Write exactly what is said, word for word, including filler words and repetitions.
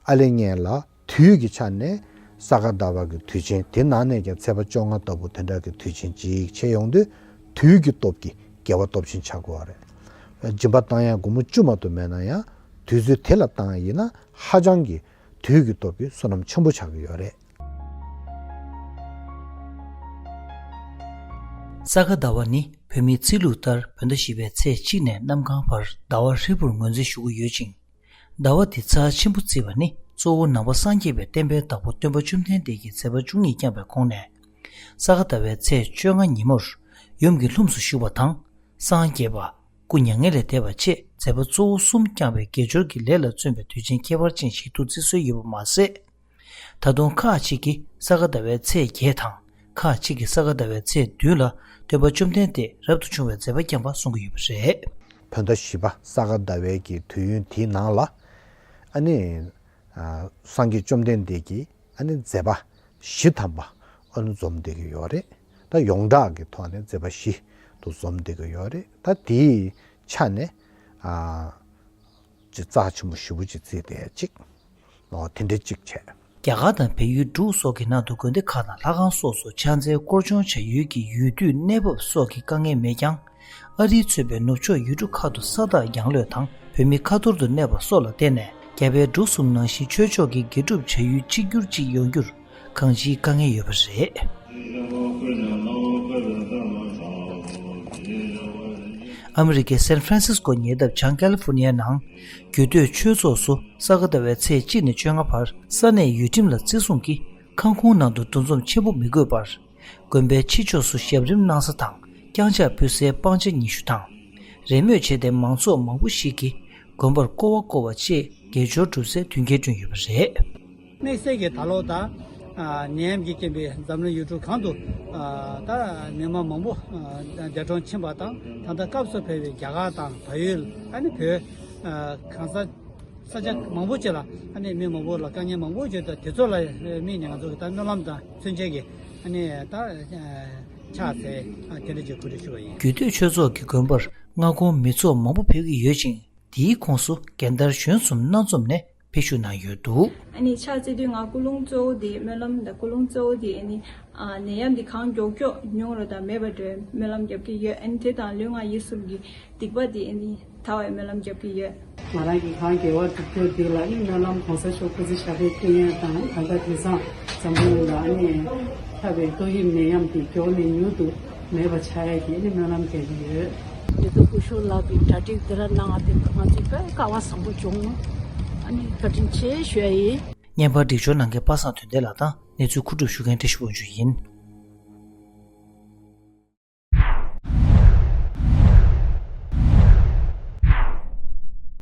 ཨ་ལས་ངན་ལ་དུས་ཀྱི་ཆ་ནས་ས་ག་ཟླ་བ་གི་དུས་ཆེན་དེ་ནང་ནས་ཀྱང་ཚེས་པ་བཅོ་ལྔ་ལྟ་བུ་དེ་འདྲ་གི་དུས་ཆེན་ཅིག་ཆེ་ཡོང་དུས་དུས་ཀྱི་སྟོབས་ཀྱིས་དགེ་བ་སྟོབས་ཆེན་ཆགས་དགོས་པ་རེད། སྦྱིན་པ་བཏང་ཡག་སྒོར་མོ་བཅུ་མ་གཏོགས་མེད་ན་ཡང་དུས་ཚོད་དེ་ལ་བཏང་ཡིན་ན་ཧ་ཅང་གི་དུས་ཀྱི་སྟོབས་ཀྱིས་བསོད་ནམས་ཆེན་པོ་ཆགས་ཀྱི་ཡོད་རེད། ས་ག་ཟླ་བ་ནི་བོད་མིའི་ཚེས་ལུགས་ལྟར་བོད་ཟླ་བཞི་པའི་ཚེས་གཅིག་ནས་གནམ་གང་བར་ཟླ་བ་ཧྲིལ་པོར་ངོས་འཛིན་ཞུ་གི་ཡོད་ཅིང་། ཟླ་བ་འདི་རྩ་ཆེན་པོ་བརྩིས་པ་ནི་གཙོ་བོ་ནང་པ་སངས་རྒྱས་པའི་བསྟན་པའི་བདག་པོ་སྟོན་པ་བཅོམ་ལྡན་འདས་ཀྱིས་མཛད་པ་བཅུ་གཉིས་བསྐྱངས་པའི་གོང་ནས། ས་ག་ཟླ་བའི་ཚེས་བཅོ་ལྔ་ཉིན་མོར་ཡུམ་གྱི་ལྷུམས་སུ་ཞུགས་པ་དང་། སངས་རྒྱས་པ། སྐུ་མྱ་ངན་ལས་འདས་པ་བཅས་མཛད་པ་གཙོ་བོ་གསུམ་བསྐྱངས་པའི་དགེ་སྦྱོར་གྱི་ལས་ལ་བརྩོན་པའི་དུས་ཆེན་ཁྱད་པར་ཅན་ཞིག་ཏུ་བརྩི་སྲོལ་ཡོད་པ་མ་ཟད། ད་དུང་ཁག་ཅིག་གིས་ས་ག་ཟླ་བའི་ཚེས་བརྒྱད་དང་ཁག་ཅིག་གིས་ས་ག་ཟླ་བའི་ཚེས་བདུན་ལ་སྟོན་པ་བཅོམ་ལྡན་འདས་རབ་ཏུ་བྱུང་བའི་མཛད་པ་བསྐྱངས་པ་གསུང་གི་ཡོད་པ་རེད། བོད་ཟླ་བཞི་པ་ས་ག་ཟླ་བའི་གི་དུས་ཡུན་དེའི་ནང་ལ་ཨ་ནི་ཨ་སངས་རྒྱས་བཅོམ་ལྡན་འདས་ཀྱིས་ཨ་ནི་མཛད་པ་བཞི་ཐམ་པ་ཨ་ནི་འཛོམས་བསྡད་ཀྱི་ཡོད་རེད། ད་ཡོངས་གྲགས་ཀྱི་ཐོག་ནས་མཛད་པ་བཞི་དུ་འཛོམས་བསྡད་ཀྱི་ཡོད་རེད། ད་དེའི་ཆ་ནས་ཨ་ཅིག་རྩ་ཆེན་པོ་ཞེ་པོ་ཅིག་བརྩིས་ཏེ་ཅིག་ཨོ་དེ་འདྲ་ཅིག་བྱས། རྒྱ་གར་དང་བལ་ཡུལ་འབྲུག་སོགས་ཀྱི་ནང་དུ་དགོན་སྡེ་ཁག་དང་ལྷ་ཁང་སོགས་སུ་ཕྱག་འཚལ་སྐོར་སྦྱོང་བྱ་ཡུལ་གྱི་ཡུལ་དུས་གནས་བབ་སོགས་ཀྱི་དཀའ་ངལ་མེད་ཀྱང་། ཨ་རིའི་གཙོས་པའི་ནུབ་ཕྱོགས་ཡུལ་གྲུ་ཁག་ཏུ་ས་བདག་རྒྱང་གློད་དང་བོད་མི་ཁ་ཐོར་དུ་གནས་པ་སོགས་ལ་བརྟེན་ནས་རྒྱ་བལ་འབྲུག་གསུམ་ནང་བཞིན་ཆོས་ཕྱོགས་ཀྱི་དགེ་སྒྲུབ་བྱ་ཡུལ་གཅིག་གྱུར་ཅིག་ཡོང་རྒྱུར་གང་ཅིའི་དཀའ་ངལ་ཡོད་པ་རེད། ཨ་མི་རི་ཀའི་སན་ཧྥ་རན་སིས་ཀོ་ཉེ་འདབས་བྱང་ཀ་ལི་ཧྥོར་ནི་ཡའི་ནང་རྒྱུད་སྟོད་ཆོས་ཚོགས་སུ་ས་ག་ཟླ་བའི་ཚེས་གཅིག་ནས་བཅོ་ལྔ་བར་ས་གནས་ཡུལ་ཁྲིམས་ལ་བརྩི་སྲུང་གིས་ཁང་ཁོངས་ནང་དུ་འདུ་འཛོམས་ཆེན་པོ་མི་དགོས་པར། དགོན་པའི་ཕྱི་ཕྱོགས་སུ་ཞབས་རིམ་གནང་ས་དང་བརྐྱངས་ཕྱག་ཕུལ་སའི་སྤང་བྱ་ཉི་ཤུ་དང་། རེས་མོས་བྱས་ཏེ་མང་ཚོགས་མང་པོ་ཞིག་གིས་དགོན་པར་སྐོར་བ་བསྐོར་བ་བཅས་དགེ་སྦྱོར་སྒྲུབ་སའི་མཐུན་རྐྱེན་བསྐྲུན་ཡོད་པ་རེད། དམིགས་བསལ་གྱི་ད་ལོ་ད་ཨ་ནད་ཡམས་ཀྱི་རྐྱེན་པས་འཛམ་གླིང་ཡུལ་གྲུ་གང་དུ་ཨ་ད་མི་མང་མང་པོ་ཨ་འདས་གྲོངས་ཕྱིན་པ་དང་། ད་ལྟ་སྐབས་སུ་བབས་པའི་རྒྱ་གར་དང་བལ་ཡུལ། ཨ་ནི་བོད་ཨ་གང་ས་ས་ཆ་མང་པོ་ཅིག་ལ་ཨ་ནི་མི་མང་པོ་ལ་དཀའ་ངལ་མང་པོ་ཡོད། ད་དེ་ཚོ་ལ་དམིགས་ནས་ང་ཚོ་གི་ད་སྨོན་ལམ་དང་མཚོན་བྱེད་ཀྱི་ཨ་ནི་ད་ཕྱག་འཚལ་དེ་འདྲ་ཅིག་གོ་སྒྲིག་ཞུས་པ་ཡིན། རྒྱུད་སྟོད་ཆོས་ཚོགས་ཀྱི་དགོན་པར་སྔ་དགོང་མི་ཚོགས་མང་པོ་ཕེབས་ཀྱི་ཡོད་ཅིང་། དེའི་ཁོངས་སུ་རྒན་དར་གཞོན་གསུམ་སྣ་འཛོམས་ནས་ཕེབས་ཞུགས་གནང་ཡོད་འདུག། ཨ་ནི་ཕྱག་འཚལ་དུས་ང་ཀུན་སློང་གཙོ་བོ་དེ་སྨོན་ལམ་དང་ཀུན་སློང་གཙོ་བོ་དེ་ཨ་ནི་ཨ་ནད་ཡམས་འདི་གང་མགྱོགས་མགྱོགས་ཉུང་རུ་དང་མེད་པ་འགྲོ་སྨོན་ལམ་རྒྱབ་ཀྱི་ཡོད། ཨ་ནི་དེ་དང་ལུས་ངག་ཡིད་གསུམ་གྱི་སྡིག་པ་དེ་ཨ་ནི་དག་པའི་སྨོན་ལམ་རྒྱབ་ཀྱི་ཡོད། ང་རང་གི་གང་དགེ་བ་སྒྲུབ་རྒྱུ་འདི་ལ་ཨ་ནི་སྨོན་ལམ་གོང་ས་མཆོག་སྐུ་ཚེ་ཞབས་པད་བརྟན་ཡག་དང་། ད་ལྟ་དེང་སང་འཛམ་བུ་གླིང་ལ་ཨ་ནི་ཁྱབ་པའི་ཏོག་དབྱིབས་ནད་ཡམས་འདི་མགྱོགས་ནས་མྱུར་དུ་མེད་པ་ཆགས་ཡག་གི་ཨ་ནི་སྨོན་ལམ་རྒྱག་གི་ཡོད། ཡོད་དོ་སྐུ་ཞབས་ལགས་ཀྱིས་གྲ་སྒྲིག་འདི་ལ་གནང་བ་དེ་ང་ཚོས་དཔེ་སྐལ་བ་བཟང་པོ་བྱུང་། ཨ་ནི་བཀའ་དྲིན་ཆེ་ཞུ་ཡ་ཡིན། བརྙན་པར་སྒྲིག་སྦྱོར་གནང་མཁན་པ་སངས་དོན་ལྡན་ལགས་དང་གནས་ཚུལ་མཁོ་སྒྲུབ་ཞུ་མཁན་བཀྲ་ཤིས་དབང་ཕྱུག་ཡིན།